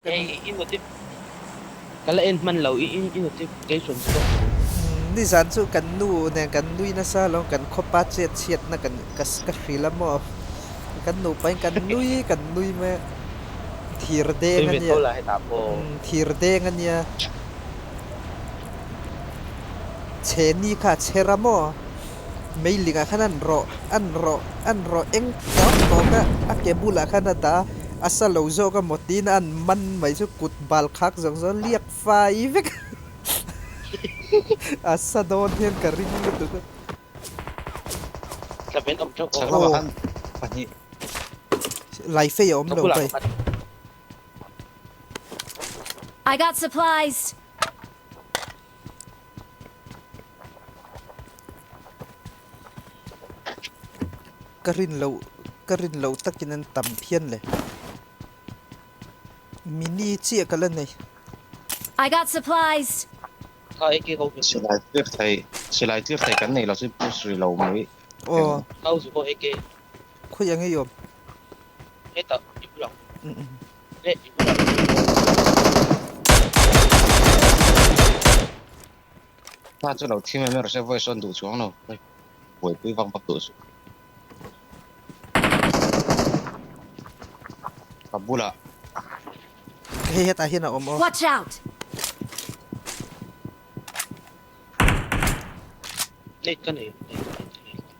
Hei i ka la en hman lo i i notification chu ka hmu. Nizan chu kan nu nen kan nui nasa lo kan khawpa chet chhiatna kan ka ka hrilh a maw kan nupa in kan nui kan nui mai a thir deng a nia thir deng a nia chheni kha a chher a maw meiling ah khan an rawh an rawh an rawh eng tawk tawk a a ke bulah khan a dah a a sa lo zawk a maw tiin an man mai chu kut bal khak zawng zawng liak fai vek a sa dawn hian ka ring lutuk a. Aw Laifei a awm lo bai. I got supplies. Ka rin loh ka rin loh takin an tam phian le. Mini chiah ka la nei. I got supplies. Silai tlir thei silai tlir thei kan nei lo chu push ri lo mai. Aw. Khawi ang ei awm? Hna chu lo thim em erawh se voice on duh chuang lo buaipui vak vak duh suh. Ka bulah. Hei hetah hian a awm aw. Watch out! Nei ka nei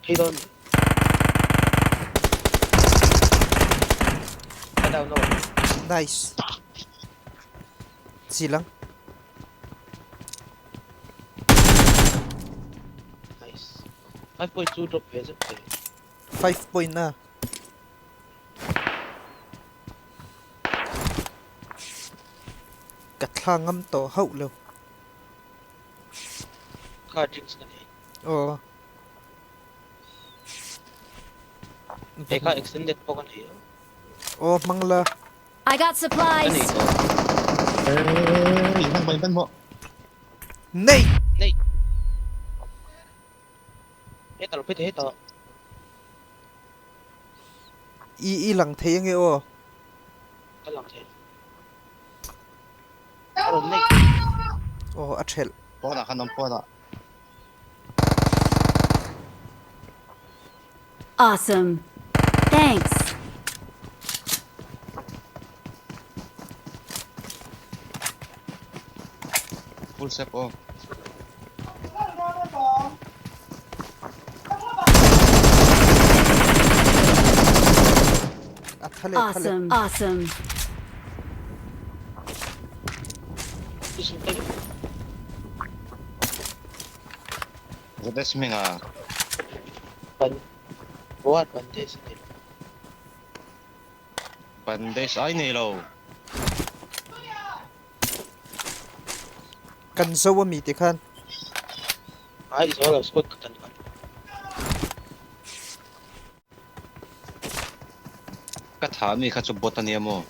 phei dawn ni. Ka down lo. Nice. Chilang. Nice. 5.2 drop ve zet ve. 5 point na. Ka thla ngam tawh hauh lo. Car drinks ka nei. Aw. He kha extended pawh ka nei. Aw hmang la. I got supplies. Ka nei tawh. Eeii hmang mai hman maw. Nei. Nei. Hetah lo phei teh hetah. I i lang thei ange aw. Ka lang thei. A rawn nei. Aw a thelh. Pawnah khan awm pawnah. Awesome. Thanks. Full step aw. A tha leh tha leh. Awesome. Awesome. Zades hminga. Ban what bandage a ni. Bandage ai nei lo. Kan zo a mi tikhan. Ai zo lo squad ka tan kan. Ka tha mi kha chu bot ania maw?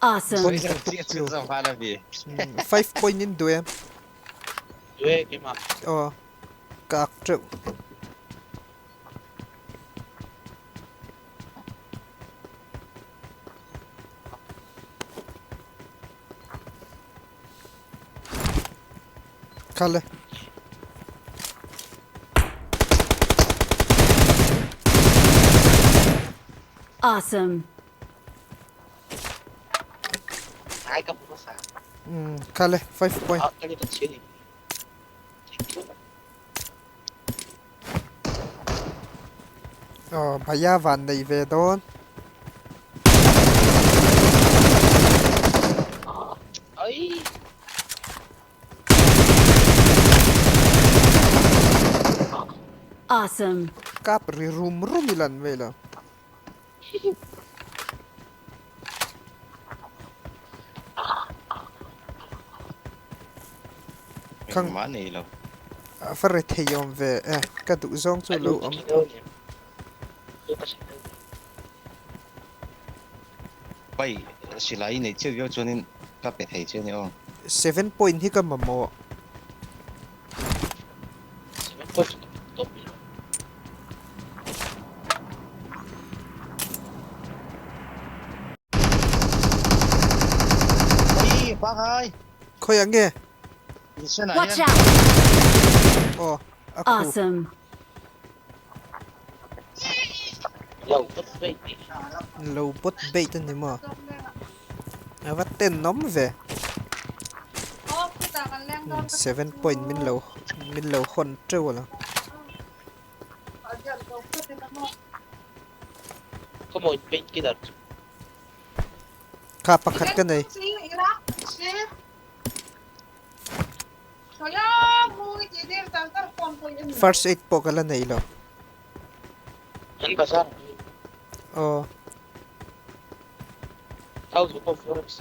Awesome. 5 point in duh em? Duh e keimah. Aw ka ak teuh. Kal e. Awesome. Ai ka hmu hmasa. Umm kal e 5 point. Ah ka ni ka chhi ni. Thank you. Aw bhaiya van nei ve dawn. Ai. Awesome. Kap ri rum rum i lan vel a. Khang Engmah nei lo. A va re thei awm ve e. Ka duh zawng chu lo awm tawh. Pai silai i neih chiah viau chuanin ka pe thei che a ni aw. 7 point hi ka mamawh. 7 point chu ka pe tawp mai lo. Ai! Khawiah nge? Insenah Watch hian. out! Aw, a khu. Awesome. Lo bot bait ni. Lo bot bait a ni maw? A va tenawm ve. 7 point min lo min lo hawn teuh a lo. Khaw maw in pain killer chu. Kha pakhat ka nei. First aid pawh ka la nei lo. An bazar. Aw. Thousand of forex.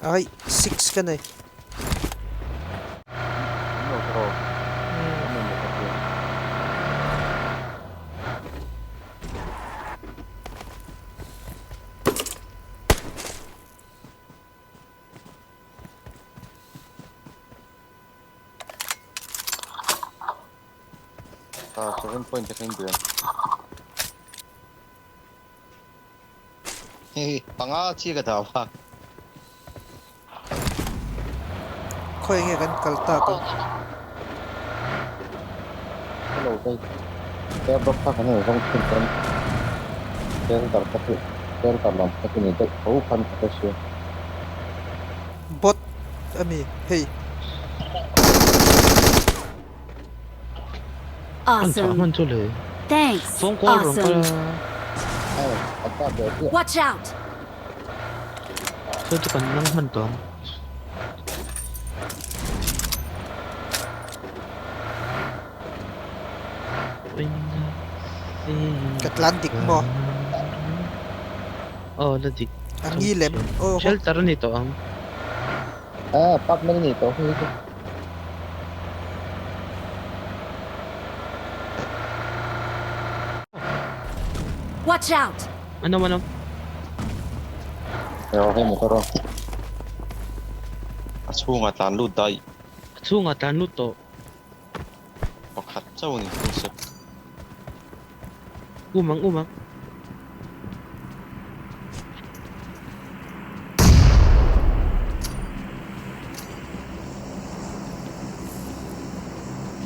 Ai, 6 ka nei. Ah, 7 point te kha in duh em? Hei, panga chi ka dau a. Khawi nge kan kal tak ang? Hello hei, airdrop kha kan han zawng thin chuan shelter kha chu shelter lam kha chu ni deuh tho khan ka hre sia. Bot ami hei. An chah Awesome. hman chu le. Thanks. Phone call rawn kal Awesome. a. Hei, an kap ve chiah. Watch out! Chu chu kan nang hman tawh ang. Ka tlan dik maw? Aw la dik. A ngi lem. Aw. Shelter a ni tawh ang. Ah, apartment a ni tawh hei chu. Watch out! An awm an awm. Aw hei motor a. A chhungah tlan lut daih. A chhungah tlan lut tawh. Pakhat chauh a ni full set. Um ang um ang.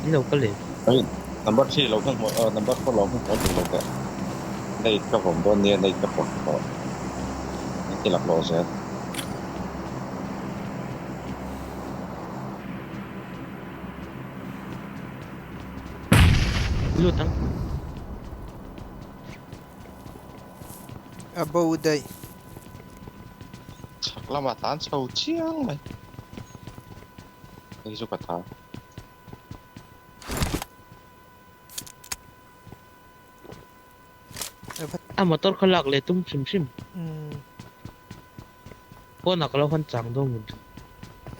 In lo kal em? Hei number 3 lo hman hmawh ah number 4 lo hman hmawh duh lo teh. Nate ka vawm dawn nia Nate ka pawt tawh. Engti laklawh zel. Lut ang. A bo daih. Chhak lamah tlan chho chiang mai. Hei chu ka tha. A motor kha lak leh tum hrim hrim. Pawnah ka lo hawn chang dawn ngut.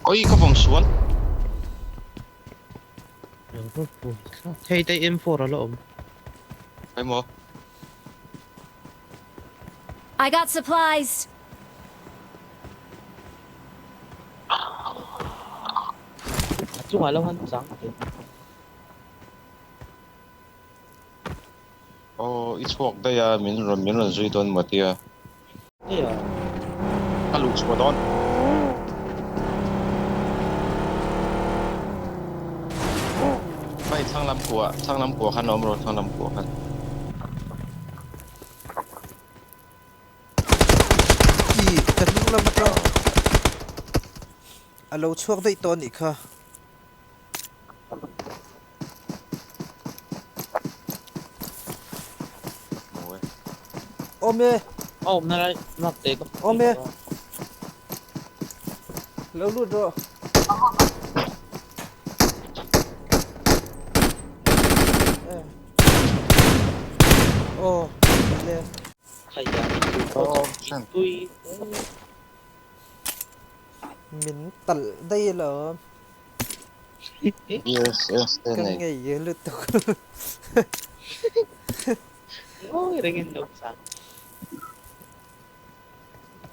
Oi ka vawm sual. Hei te M4 a la awm. Emaw. I got supplies. A chungah lo hawn chang teh. Aw i chhuak daih a min rawn min rawn zui dawn maw tia. Nia. Ka luh chhuah dawn. Hei thlang lam kua thlang lam kua khan awm rawh thlang lam kua khan. I ka hnung lam atang a lo chhuak daih tawh a nih kha. Awm e. Awm na lai mak te ka. Awm e. Lo lut rawh. Aw le. Min talh daih lo. Yes yes te Ka nei. ngei lutuk.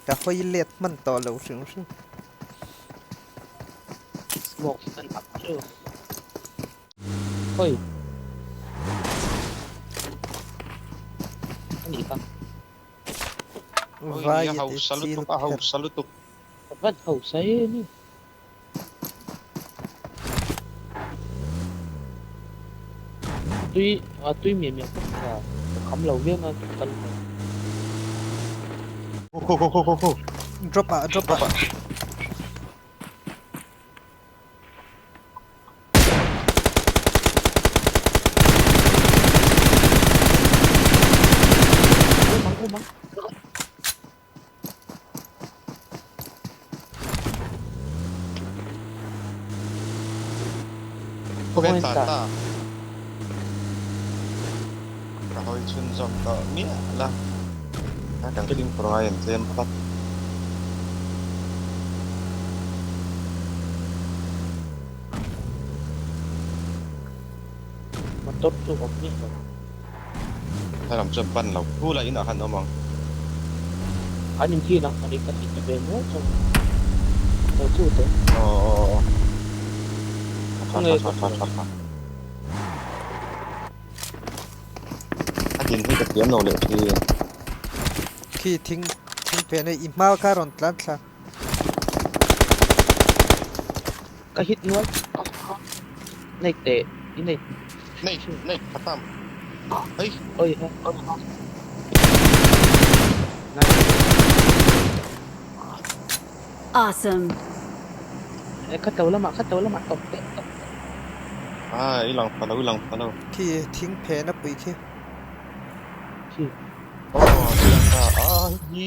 Ka hawi let hman tawh lo hrim hrim. Smoke kan up chu. Oi. Ani kha. Vai Oi a ti hausa chil lutuk a pher. hausa lutuk. Van hausa em em. Tui a tui miah miah bawk kha ka kham lo viau nan ka kal mai. Khu khu khu khu khu. Drop ah drop ah. Kawng tlan ta. Ka hawi chhunzawm tawh miah la. A kan fimkhur ngai an tlem tlat. Motor chu awm miah lo. Helam chuan pan lo thu la inah khan awm ang. An in thin ang ani ka ti ve nual chuan lo chu te. Aw aw aw. Tha tha tha tha tha tha. A din hi ka thiam lo leh thin. Khi thing thing phen e i hma kha rawn tlan thla. Ka hit nual. Nei teh i nei. Nei nei khatam. Ei. Oi ha. Awesome. Kha to lamah kha to lamah tawp teh tawp. Ah i lang pha lo i lang pha lo. Khi thing phen a pui khi. Khi. Oh chiang ta ah hi.